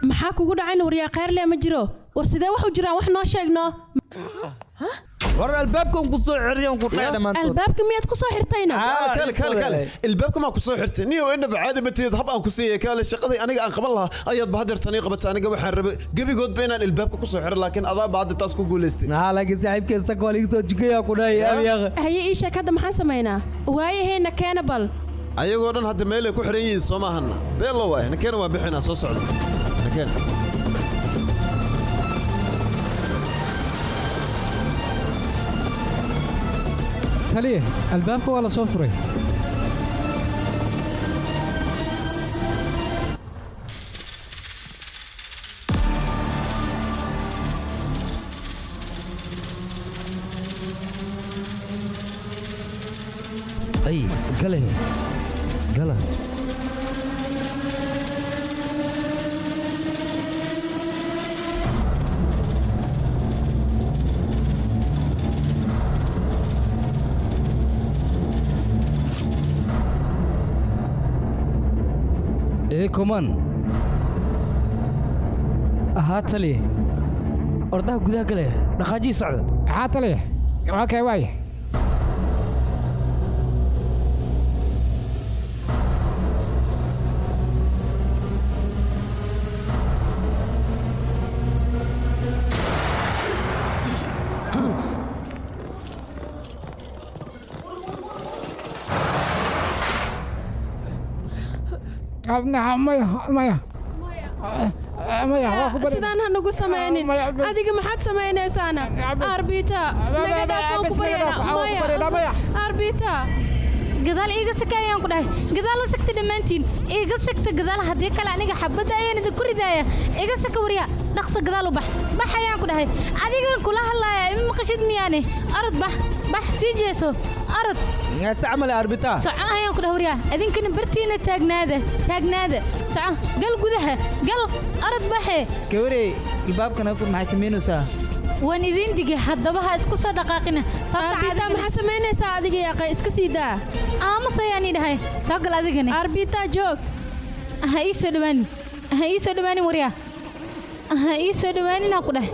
Maxaa kugu dhacayna, waryaa? Kheyrle ma jiro. War sidee wax u jiraan? Wax noo sheegno. War albaabkan ku soo xiriyan ku dhahay dhammaantood. Albaabka miyaad ku soo xirtayna? Kaale, kaale, kaale, albaabka maa ku soo xirtay? Niyo, inaba caadi ma tihid. Hab aan ku siiyay. Kaale, shaqadii aniga aan qaban lahaa ayaad ba hadeertan ii qabatay. Aniga waxaan rabay gebigoodba inaan albaabka ku soo xiro, laakiin adaa ba hadda taas ku guulaystay. Haa, laakiin saaxiibkeen saka waa liiga soo jikaya ku dhahay abiyaqa. Haye, ii sheeg hadda, maxaan samaynaa? Waayahayna keena bal. Ayagoo dhan hadda meelay ku xiran yihiin, soo maahanna? Beello waay. Nakeena, waan bixinaa. Soo socda, nakeena. Taliye, albaabka waa la soo furay. Ay gale, gala. Ee koman. Ahaa taliye, ordaha gudaha galaya, dhaqaajii socda. Maxaa taliya? Okay, waay. Maya, maya, maya, waa ku bari. Sidaan ha nagu samaynin. Adiga maxaad samaynaysaana? Arbita, naga dhaaf, waan ku baryaynaa. Maya, Arbita. Gadaal iiga saka ayaan ku dhahay. Gadaal u sagta dhammaantiin, iiga sagta gadaal. Haddii kale aniga xabadda ayaan idinku ridaaya. Iga saka waryaa, dhaqso gadaal u bax. Bax ayaan ku dhahay. Adigan kula hadlaaya, ima maqashid miyaane? Orod, bax, bax, sii jeeso, orod. Tacmale arbita. Soco ayaan ku dhahay waryaa. Idinkana bartiina taagnaada, taagnaada. Soco, gal gudaha, gal, orod, baxe. Gabarey, albaabka naga fur. Maxay samaynaysaa? Waan idiin digay, haddaba ha isku soo dhaqaaqina. Arbita, maxaa samaynaysaa adiga? Yaaqay, iska sii daa. Aamus ayaan ii dhahay. Soo gal adigana. Arbita, joog. Ha ii soo dhawaanin, ha ii soo dhawaanin waryaa, ha ii soo dhawaaninaa ku dhahay.